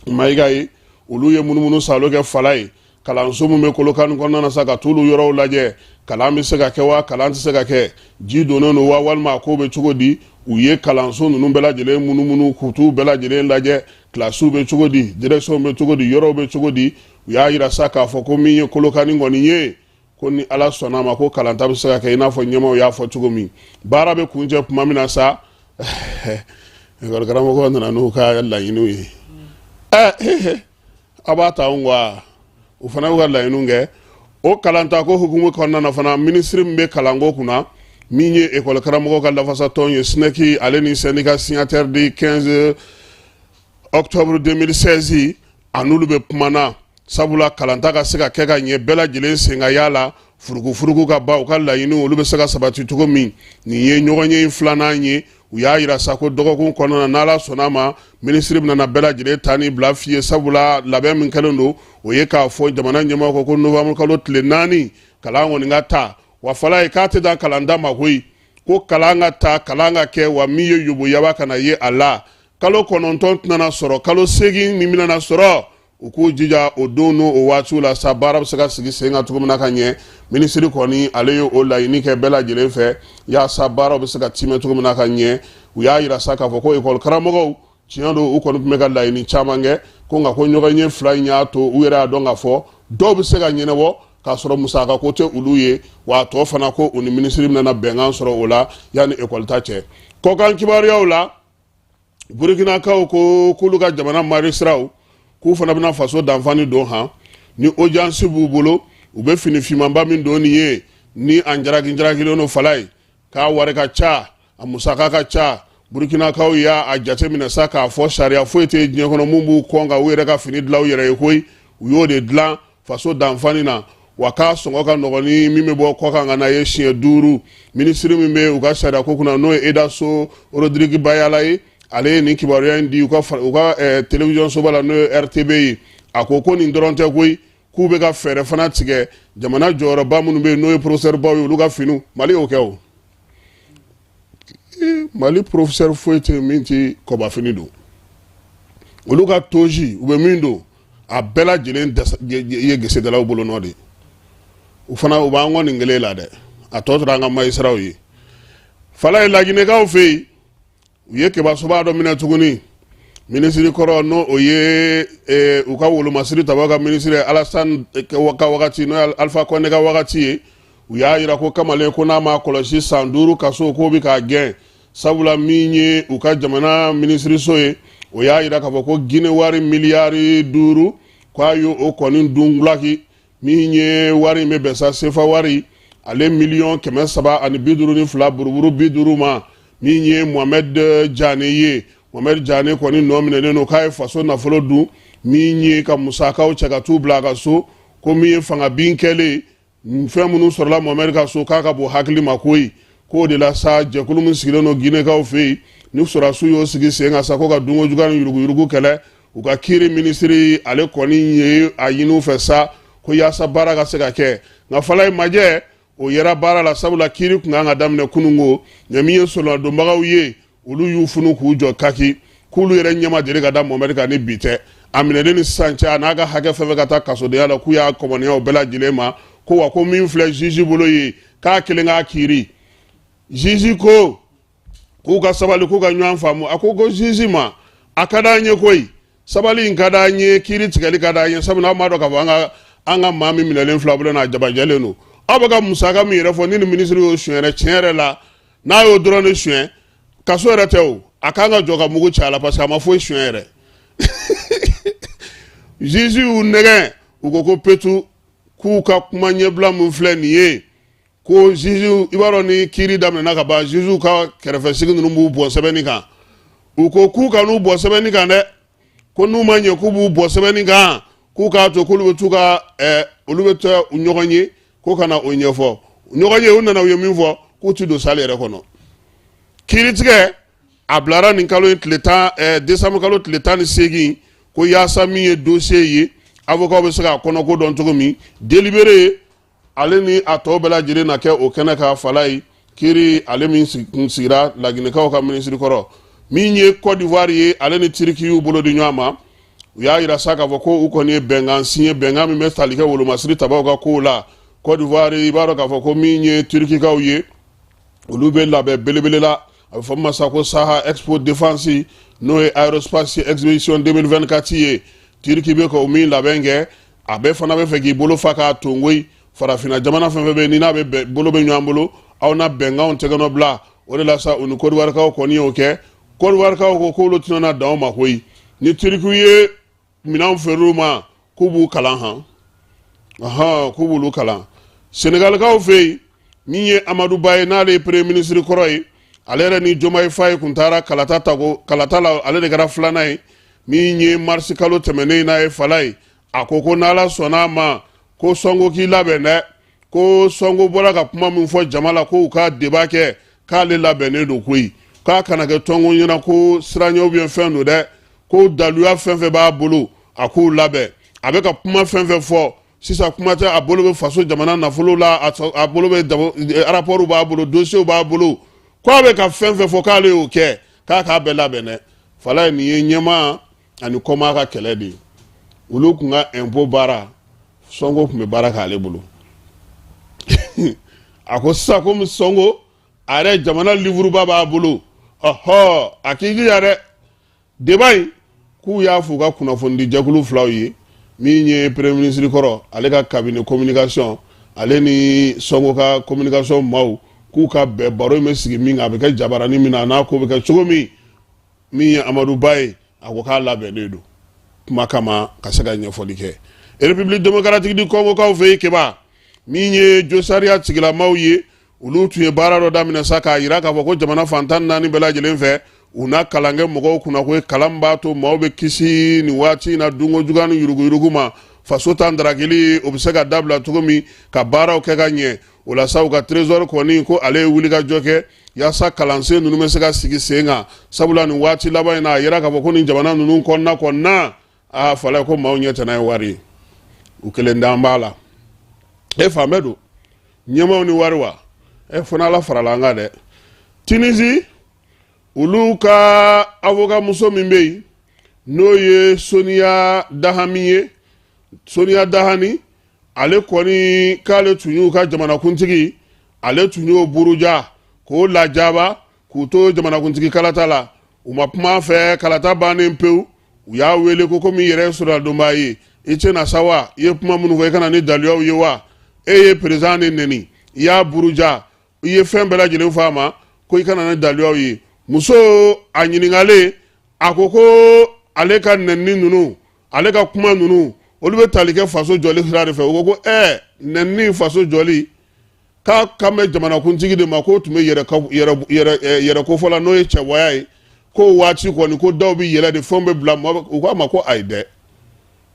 Mayiga ye, olu ye munumunu salo kɛ Falaye, kalanso min bɛ Kolokani kɔnɔna na sa, ka t'olu yɔrɔw lajɛ, kalan bɛ se ka kɛ wa, kalan tɛ se ka kɛ, ji donnen don wa, walima a ko bɛ cogo di. U ye kalanso ninnu bɛɛ lajɛlen munumunu k'u t'u bɛɛ lajɛlen lajɛ, kilasiw bɛ cogo di, direction bɛ cogo di, yɔrɔw bɛ cogo di. U y'a yira sa k'a fɔ ko min ye Kolokani kɔni ye, ko ni Ala sɔnna a ma, ko kalanta bɛ se ka kɛ i n'a fɔ ɲɛmaaw y'a fɔ cogo min. Baara bɛ kuncɛ tuma min na sa, ekɔli karamɔgɔw nana n'u ka laɲiniw ye. Ɛ, a b'a ta anw wa, u fana y'u ka laɲiniw kɛ. O kalanta ko hukumu kɔnɔna na fana, minisiri min bɛ kalanko kunna, min ye ekɔli karamɔgɔw ka lafasatɔn ye SNEC, ale ni syndicat signataire du 15 octobre 2016, a n'olu bɛ kumana, sabula kalanta ka se ka kɛ ka ɲɛ, bɛɛ lajɛlen sen ka y'a la, furukufuruku ka ban, u ka laɲiniw olu bɛ se ka sabati cogo min. Nin ye ɲɔgɔnye in filanan ye. U y'a yira sa ko dɔgɔkun kɔnɔna na, n'Ala sɔnna a ma, minisiri bɛna na bɛɛ lajɛlen ta ni bila f'i ye, sabula labɛn min kɛlen don, o ye k'a fɔ jamana ɲɛmɔgɔ ko ko novembre kalo tile 4, kalan kɔni ka ta. Wa Falaye, k'a tɛ dan kalanta ma koyi, ko kalan ka ta, kalan ka kɛ, wa min ye yoboyaba kana ye a la. Kalo 9 tɛna sɔrɔ, kalo 8 min bɛna sɔrɔ, u k'u jija o don n'o o waatiw la sa, baara bɛ se ka sigi sen kan cogo min na ka ɲɛ. Minisiri kɔni, ale ye o laɲini kɛ bɛɛ lajɛlen fɛ, yaasa baaraw bɛ se ka timɛ cogo min na ka ɲɛ. U y'a yira sa k'a fɔ ko ekɔli karamɔgɔw, tiɲɛ don, u kɔni tun bɛ ka laɲini caman kɛ, ko nka ko ɲɔgɔnye fila in y'a to u yɛrɛ y'a dɔn k'a fɔ dɔw bɛ se ka ɲɛnabɔ k'a sɔrɔ musaka ko tɛ olu ye. Wa a tɔ fana, ko u ni minisiri bɛna bɛnkan sɔrɔ o la yanni ekɔli ta cɛ. Kɔkan kibaruyaw la, Burukinakaw ko k'olu ka jamana marisiraw k'u fana bɛna faso danfani don han ni audience b'u bolo, u bɛ fini finmanba min don nin ye, ni a jaraki jarakilen don Falaye, k'a wari ka ca, a musaka ka ca. Burukinakaw y'a a jateminɛ sa k'a fɔ sariya foyi tɛ diɲɛ kɔnɔ mun b'u kɔn ka u yɛrɛ ka fini dilan u yɛrɛ ye koyi. U y'o de dilan faso danfani na, wa k'a sɔngɔ ka nɔgɔn ni min bɛ bɔ kɔkan ka na ye siɲɛ 5. Minisiri min bɛ u ka sariya ko kunna, n'o ye Edaso Rodrigue Bayala ye, ale ye nin kibaruya in di u ka télévision soba la, n'o ye RTB ye. A ko ko nin dɔrɔn tɛ koyi, k'u bɛ ka fɛɛrɛ fana tigɛ jamana jɔyɔrɔba minnu bɛ yen, n'o ye professeur baw ye, olu ka finiw. Mali y'o kɛ o. Mali professeur foyi tɛ yen min tɛ kɔbafini don. Olu ka toge, u bɛ min don, a bɛɛ lajɛlen ye gesedalaw bolo nɔ de. U fana, u b'an kɔ nin kelen la dɛ. A tɔ tora an ka magistratw ye. Falaye, Laginɛkaw fɛ yen, u ye kebasoba dɔ minɛ tuguni. Minisiri kɔrɔ, n'o o ye u ka wolomasiri tabaw ka minisiri Alassane ka wagati, n'o ye Alpha Condé ka wagati ye, u y'a yira ko kamalen ko n'a ma kɔlɔsi, san 5 kaso k'o bɛ k'a gɛn, sabula min ye u ka jamana minisiriso ye, o y'a yira k'a fɔ ko Guinée wari miliyari 5, k'a y'o o kɔni dun gulaki. Min ye wari in bɛ bɛn sa sefa wari ale miliyɔn 352 buruburu 50 ma. Min ye Mohamed Jane ye, Mohamed Jane kɔni nɔ minɛnen don k'a ye faso nafolo dun, min ye ka musakaw cɛ ka t'u bila a ka so, ko min ye fanga bin kɛlen, fɛn minnu sɔrɔla Mohamed ka so, k'a ka bon hakili ma koyi. K'o de la sa, jɛkulu min sigilen don Ginekaw fɛ yen, ni sɔrɔdasiw y'o sigi sen kan sa, ko ka dunko juguya ni yuruguyurugu kɛlɛ, u ka kiiri minisiri, ale kɔni ye a ɲini u fɛ sa ko yaasa baara ka se ka kɛ. Nka Falaye, majɛ o yɛrɛ baara la, sabula kiiri tun kan ka daminɛ kununko, nka min ye solonadonbagaw ye, olu y'u funu k'u jɔ kaki, k'olu yɛrɛ ɲɛma deli ka da Mohamed kan ni bi tɛ. A minɛlen ni sisan cɛ, a n'a ka hakɛ fɛn fɛn ka taa kasodenya la, k'u y'a kɔmɔniya o bɛɛ lajɛlen ma. Ko wa ko min filɛ juge bolo ye, k'a kelen k'a kiiri. Juge ko k'u ka sabali, k'u ka ɲɔgɔn faamu. A ko ko juge ma, a ka d'an ye koyi, sabali in ka d'an ye, kiiri tigɛli ka d'an ye, sabula aw m'a dɔn k'a fɔ an ka maa min minɛlen filɛ bolo n'a jabajɛlen don. Aw bɛ ka musaka min yɛrɛ fɔ, ni nin minisiri y'o suɲɛ yɛrɛ, tiɲɛ yɛrɛ la, n'a y'o dɔrɔn de suɲɛ, kaso yɛrɛ tɛ o, a kan ka jɔ ka mugu ci a la, parce que a ma foyi suɲɛ yɛrɛ. Juge y'u nɛgɛn, u ko ko petu, k'u ka kuma ɲɛbila min filɛ nin ye, ko juge, i b'a dɔn ni kiiri daminɛna ka ban, juge ka kɛrɛfɛsigi ninnu b'u bɔn sɛbɛnni kan. U ko k'u ka n'u bɔn sɛbɛnni kan dɛ, ko n'u ma ɲɛ k'u b'u bɔn sɛbɛnni kan, k'u k'a to k'olu bɛ t'u ka olu bɛ taa ɲɔgɔn ye, ko ka na o ɲɛfɔ ɲɔgɔn ye. U nana, u ye min fɔ, k'u ti don salle yɛrɛ kɔnɔ. Kiiritigɛ a bilara nin kalo in tile 10, décembre kalo tile 18, ko yaasa min ye dossier ye, avocat bɛ se k'a kɔnɔko dɔn cogo min. Délibéré ale ni a tɔw bɛɛ lajɛlen na kɛ o kɛnɛ kan. Falaye, kiiri ale min sigira Laginɛkaw ka minisiri kɔrɔ min ye Côte d'Ivoire ye, ale ni Turiki y'u bolo di ɲɔgɔn ma. U y'a yira sa k'a fɔ ko u kɔni ye bɛnkan signé, bɛnkan min bɛ tali kɛ wolomasiri tabaw ka kow la Côte d'Ivoire. I b'a dɔn k'a fɔ ko min ye Turikikaw ye, olu bɛ labɛn belebele la, a bɛ fɔ min ma sa ko Saha Expo Défense, n'o ye Aérospace Exhibition 2024 ye. Turiki bɛ ka o min labɛn kɛ, a bɛɛ fana bɛ fɛ k'i bolo fa k'a tongoyi farafinna jamana fɛn fɛn bɛ yen ni n'a bɛ bolo bɛ ɲɔgɔn bolo, aw na bɛnkanw tɛgɛnɔ bila. O de la sa, u ni Kodiwarikaw kɔni y'o kɛ. Kodiwarikaw ko k'olu tɛna na dan o ma koyi. Ni Turikiw ye minɛnw feere u ma, k'u b'u kalan han, ɔhɔn, k'u b'olu kalan. Senegalikaw fɛ yen, min ye Amadu Ba ye, n'ale ye premier ministre kɔrɔ ye, ale yɛrɛ ni Jomayi Faye kun taara kalata tako kalata la, ale de kɛra filanan ye min ye marisi kalo tɛmɛnen in n'a ye. Falaye, a ko ko n'Ala sɔnna a ma, ko Sɔnko k'i labɛn dɛ, ko Sɔnko bɔra ka kuma min fɔ jama la, ko u ka débat kɛ, k'ale labɛnnen don koyi, k'a kana kɛ tɔnko ɲɛna ko siranɲɛ ou bien fɛn don dɛ, ko daluya fɛn fɛn b'a bolo, a k'u labɛn. A bɛ ka kuma fɛn fɛn fɔ sisan, kuma tɛ, a bolo bɛ faso jamana nafolo la, a bolo bɛ rapport b'a bolo, dossier b'a bolo, ko a bɛ ka fɛn fɛn fɔ k'ale y'o kɛ, k'a k'a bɛɛ labɛn dɛ. Falaye, nin ye ɲɛmaa ani kɔmaa ka kɛlɛ de ye. Olu kun ka impôt baara, Sɔnko tun bɛ baara k'ale bolo. A ko sisan komi Sɔnko a yɛrɛ jamana livuruba b'a bolo, ɔhɔ, a k'i jija dɛ. Débat in, k'u y'a f'u ka kunnafonidi jɛkulu filaw ye, min ye premier ministre kɔrɔ ale ka cabinet communication, ale ni Sɔnko ka communication maaw, k'u ka bɛn baro in bɛ sigi min kan, a bɛ kɛ jabarani min na, a n'a ko bɛ kɛ cogo min. Min ye Amadu Ba ye, a ko k'a labɛnnen don kuma kama ka se ka ɲɛfɔli kɛ. République démocratique du Congo kaw fɛ yen, Keba, min ye josariya tigilamaw ye, olu tun ye baara dɔ daminɛ sa k'a yira k'a fɔ ko jamana fan 14 bɛɛ lajɛlen fɛ, u na kalan kɛ mɔgɔw kunna, ko ye kalan b'a to maaw bɛ kisi nin waati in na dunko juguya ni yuruguyurugu ma, faso ta darakili o bɛ se ka dabila cogo min, ka baaraw kɛ ka ɲɛ. O la sa, u ka trésor kɔni ko ale ye wulikajɔ kɛ yaasa kalansen ninnu bɛ se ka sigi sen kan, sabula nin waati laban in na, a yira k'a fɔ ko nin jamana ninnu kɔnɔna aa, Falaye, ko maaw ɲɛ tɛna ye wari ye, u kelen dan b'a la. E fan bɛɛ don ɲɛmaaw ni wari wa, e fo n'Ala farala an kan dɛ. Tunisie, olu ka avocat muso min bɛ yen, n'o ye Soniya Dahami ye, Soniya Dahani, ale kɔni k'ale tun y'u ka jamanakuntigi, ale tun y'o buruja k'o lajaba k'u to jamanakuntigi kalata la. U ma kuma fɛ, kalata bannen pewu, u y'a wele ko komi i yɛrɛ ye sɔrɔdonbaa ye, i tɛna sa wa? I ye kuma minnu fɔ, i kana ni daluyaw ye wa? E ye président de neni, i y'a buruja, i ye fɛn bɛɛ lajɛlen fɔ a ma, ko i kana ni daluyaw ye. Muso a ɲininkalen, a ko ko ale ka nɛnini ninnu, ale ka kuma ninnu, olu bɛ tali kɛ faso jɔli sira de fɛ. U ko ko nɛnini faso jɔli, k'a kan bɛ jamanakuntigi de ma, k'o tun bɛ yɛrɛ kofɔ la, n'o ye cɛbɔya ye, ko waati kɔni ko daw bɛ yɛlɛ de, fɛnw bɛ bila. U k'a ma ko ayi dɛ,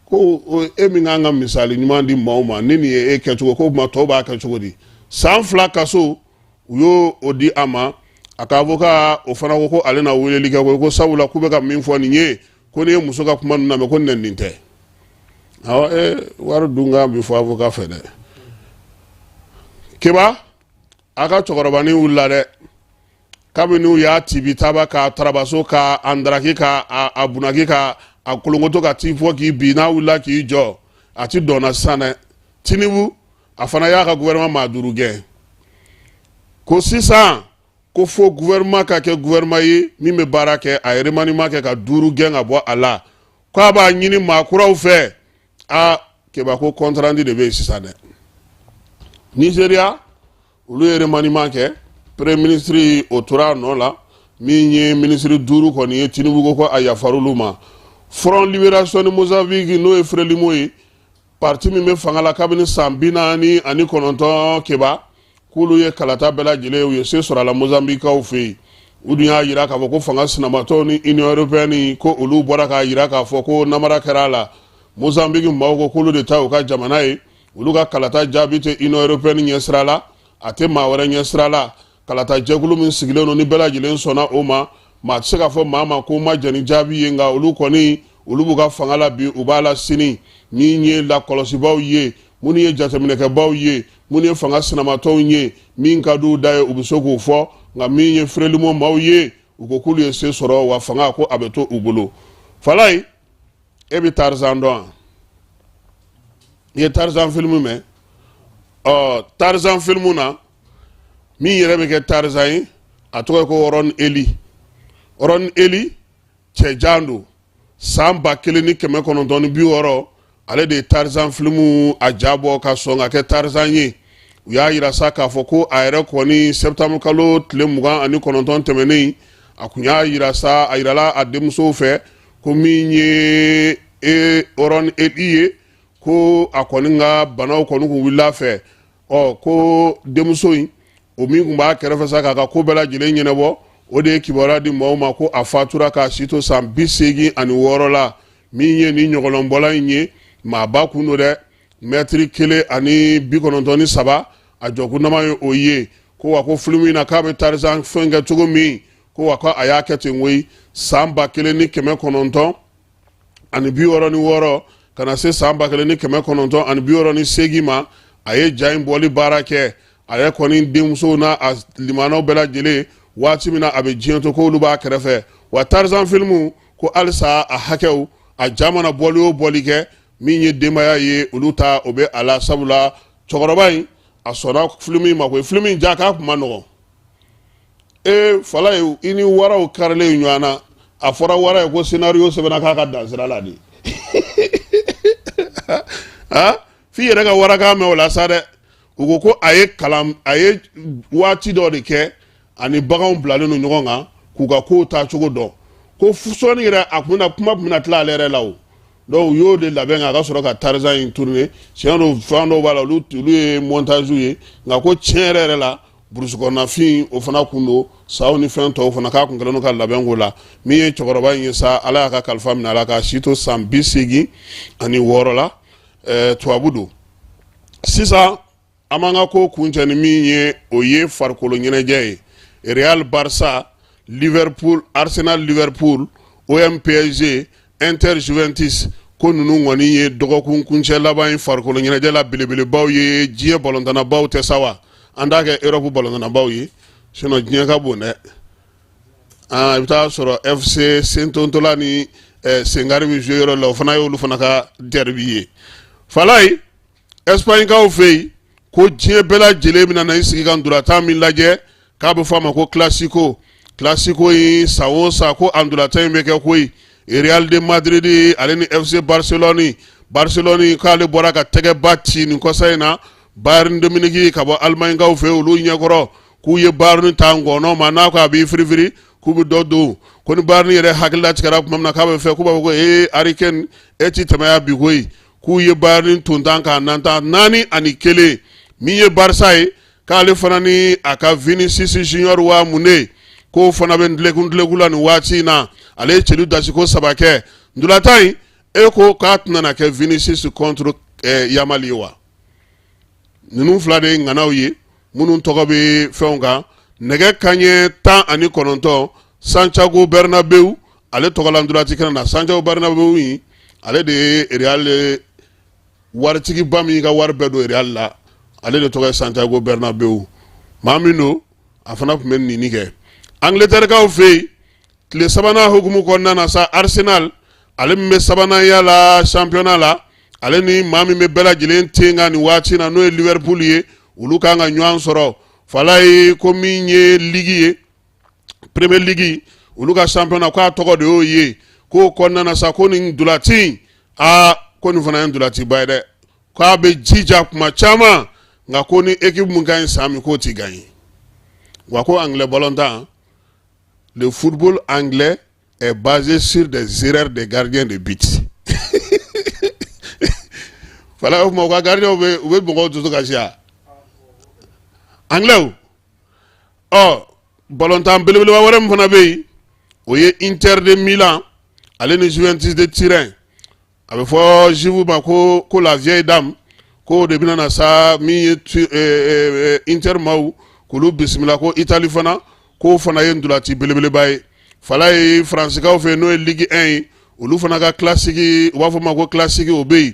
ko e min kan ka misali ɲuman di maaw ma, ni nin ye e kɛcogo, ko tuma tɔw b'a kɛ cogo di? San 2 kaso, u y'o o di a ma. A ka avocat o fana ko ko ale na weleli kɛ, ko sabula k'u bɛ ka min fɔ nin ye, ko n'i ye muso ka kuma ninnu lamɛn, ko nɛni tɛ. Awɔ, wari dunkan bɛ fɔ avocat fɛ dɛ. Keba, a ka cɛkɔrɔbanin wulila dɛ, kabini u y'a tibi taba k'a tarabaso k'a andaraki k'a a bunaki k'a a kolonkoto ka t'i fɔ k'i bin, n'a wulila k'i jɔ, a ti dɔnna sisan dɛ. Tinubu, a fana y'a ka gouvernement maa 5 gɛn, ko sisan ko fo gouvernement ka kɛ gouvernement ye min bɛ baara kɛ. A ye remaniement kɛ ka 5 gɛn ka bɔ a la, k'a b'a ɲini maa kuraw fɛ. A Keba, ko compte rendu de bɛ yen sisan dɛ. Nigéria, olu ye remaniement kɛ, premier ministre o tora a nɔ la, min ye ministre 5 kɔni ye, Tinubu ko ko a yafar'olu ma. Front Libération de Mozambique, n'o ye Frelimo ye, parti min bɛ fanga la kabini san 49, Keba, k'olu ye kalata bɛɛ lajɛlen, u ye se sɔrɔ a la Mozambiquekaw fɛ yen. U dun y'a jira k'a fɔ ko fanga sinamatɔw ni Union européenne, ko olu bɔra k'a jira k'a fɔ ko namara kɛra a la. Mozambique maaw ko k'olu de ta u ka jamana ye, olu ka kalata jaabi tɛ Union européenne ɲɛsira la, a tɛ maa wɛrɛ ɲɛsira la. Kalata jɛkulu min sigilen don, ni bɛɛ lajɛlen sɔnna o ma, maa tɛ se k'a fɔ maa ma ko ma jɛn ni jaabi ye. Nka olu kɔni, olu b'u ka fanga la bi, u b'a la sini. Min ye lakɔlɔsibaw ye, minnu ye jateminɛkɛbaw ye, minnu ye fanga sinamatɔnw ye, min ka d'u da ye, u bɛ se k'o fɔ. Nka min ye Frelimo maaw ye, u ko k'olu ye se sɔrɔ, wa fanga ko a bɛ to u bolo. Falayi, e bɛ Tarzan dɔn wa? I ye Tarzan filimu mɛn? Ɔ, Tarzan filimu na, min yɛrɛ bɛ kɛ Tarzan ye, a tɔgɔ ye ko Ron Eli. Ron Eli cɛjan don. San 1960, ale de ye Tarzan filimu a ja bɔ ka sɔn ka kɛ Tarzan ye. U y'a yira sa k'a fɔ ko a yɛrɛ kɔni, septembre kalo tile 29 tɛmɛnen, a kun y'a yira sa, a yirala a denmusow fɛ ko min ye e Ron Eli ye, ko a kɔni ka banaw kɔni kun wulila a fɛ. Ɔ, ko denmuso in, o min tun b'a kɛrɛfɛ sa k'a ka ko bɛɛ lajɛlen ɲɛnabɔ, o de ye kibaruya di maaw ma ko a fatura k'a si to san 86 la. Min ye nin ɲɔgɔlɔnbɔla in ye, maaba kun don dɛ, mɛtiri 1 ni 93, a jɔkundama ye o ye. Ko wa ko filimu in na, k'a bɛ Tarzan fɛn kɛ cogo min, ko wa ko a y'a kɛ ten koyi. San 1966 ka na se san 1968 ma, a ye ja in bɔli baara kɛ. A yɛrɛ kɔni denmusow n'a a limanaw bɛɛ lajɛlen, waati min na a bɛ diɲɛ to, k'olu b'a kɛrɛfɛ. Wa Tarzan filimu ko halisa a hakɛw, a ja mana bɔli o bɔli kɛ, min ye denbaya ye, olu ta o bɛ a la, sabula cɛkɔrɔba in a sɔnna filimu in ma koyi. Filimu in ja k'a kun ma nɔgɔn. E Falaye, i ni waraw karilen ɲɔgɔn na, a fɔra wara ye ko scénario sɛbɛnna k'a ka dan sira la de. Ah, f'i yɛrɛ ka warakan mɛn o la sa dɛ. U ko ko a ye kalan, a ye waati dɔ de kɛ ani baganw bilalen don ɲɔgɔn kan k'u ka kow taacogo dɔn, ko sɔɔni yɛrɛ a kun bɛna kuma, kun bɛna tila ale yɛrɛ la o. Donc u y'o de labɛn a ka sɔrɔ ka Tarzan in tourner. Tiɲɛ don, fɛn dɔw b'a la, olu ye montage ye. Nka ko tiɲɛ yɛrɛ yɛrɛ la, burusi kɔnɔnafin o fana kun don, saw ni fɛn tɔw fana, k'a kun kɛlen don ka labɛn k'o la. Min ye cɛkɔrɔba in ye sa, Ala y'a ka kalifa minɛ a la k'a si to san 86 la. Tubabu don. Sisan an b'an ka ko kuncɛ ni min ye, o ye farikolo ɲɛnajɛ ye. Real Barça, Liverpool, Arsenal Liverpool, OM PSG, Inter Juventus, ko ninnu kɔni ye dɔgɔkun kuncɛ laban ye farikolo ɲɛnajɛ la belebelebaw ye. Diɲɛ balontannabaw tɛ sa wa? An t'a kɛ Europe balontannabaw ye, sinon diɲɛ ka bon dɛ. Ah, i bɛ taa sɔrɔ FC Sentontola ni Sengari bɛ jouer yɔrɔ la, o fana y'olu fana ka derby ye. Falayi, Espagnekaw fɛ yen, ko diɲɛ bɛɛ lajɛlen bɛna na i sigi ka ntolatan min lajɛ, k'a bɛ fɔ a ma ko Clasico. Clasico in, san o san ko a ntolatan in bɛ kɛ koyi. Real de Madrid ale ni FC Barcelone. Barcelone k'ale bɔra ka tɛgɛba ci nin kɔsa in na Bayern de Munich ka bɔ Allemagnekaw fɛ yen, olu ɲɛkɔrɔ, k'u ye Bayern ta ngɔnɔ ma, n'a ko a b'i firifiri k'u bɛ dɔ don. Ko ni Bayern yɛrɛ hakili latigɛra tuma min na k'a bɛ fɛ, k'u b'a fɔ ko ee, Harry Kane, e ti tɛmɛ yan bi koyi. K'u ye Bayern tontan k'a nantan 4-1. Min ye Barça ye, k'ale fana ni a ka Vinicius Junior wa mun de, k'o fana bɛ ntileku ntileku la nin waati in na. Ale ye celu dasiko saba kɛ ntolatan in. E ko k'a tɛna na kɛ Vinicius contre Yamal ye wa? Ninnu fila de ye ŋanaw ye minnu tɔgɔ bɛ fɛnw kan. Nɛgɛ kanɲɛ 19, Santiago Bernabeu ale tɔgɔla ntolaci kɛnɛ na. Santiago Bernabeu in, ale de ye Real waritigiba min ka wari bɛɛ don Real la, ale de tɔgɔ ye Santiago Bernabeu. Maa min don, a fana tun bɛ nini kɛ Angleterrekaw fɛ yen. Tile sabanan hukumu kɔnɔna na sa, Arsenal ale min bɛ sabananya la championnat la, ale ni maa min bɛ bɛɛ lajɛlen ten kan nin waati na, n'o ye Liverpool ye, olu kan ka ɲɔgɔn sɔrɔ. Falaye, ko min ye ligue ye, Premier League, olu ka championnat, k'a tɔgɔ de y'o ye. K'o kɔnɔna na sa, ko nin ntolati, aa, ko nin fana ye ntolatiba ye dɛ, k'a bɛ jija kuma caman. Nka ko ni équipe min ka ɲi san min, k'o ti gagner. Wa ko anglais ballontan, le football anglais est basé sur des erreurs des gardiens de but. Fala, o tuma u ka gardiens bɛ, u bɛ mɔgɔw dusu kasi ya, anglais. Ɔ, balontan belebeleba wɛrɛ min fana bɛ yen, o ye Inter de Milan ale ni Juventus de Turin. A bɛ fɔ Juve ma ko la vieille dame, ko o de bɛna na sa. Min ye Inter maaw, k'olu bisimila ko Itali fana k'o fana ye ntolaci belebeleba ye. Falaye, Faransikaw fɛ n'o ye Ligue 1 ye, olu fana ka classique, u b'a fɔ ma ko classique, o bɛ yen.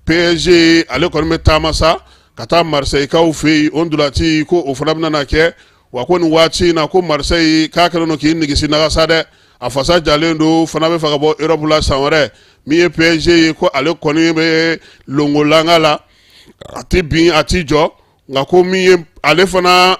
PSG ale kɔni bɛ taama sa ka taa Marseillekaw fɛ yen. O ntolaci ko o fana bɛna na kɛ wa. Ko nin waati in na, ko Marseille k'a kɛlen don k'i nigisi nagasa dɛ, a fasa jalen don, fana bɛ fɛ ka bɔ Europe la san wɛrɛ. Min ye PSG ye, ko ale kɔni bɛ longolanga la, a tɛ bin, a tɛ jɔ. Nka ko min ye ale fana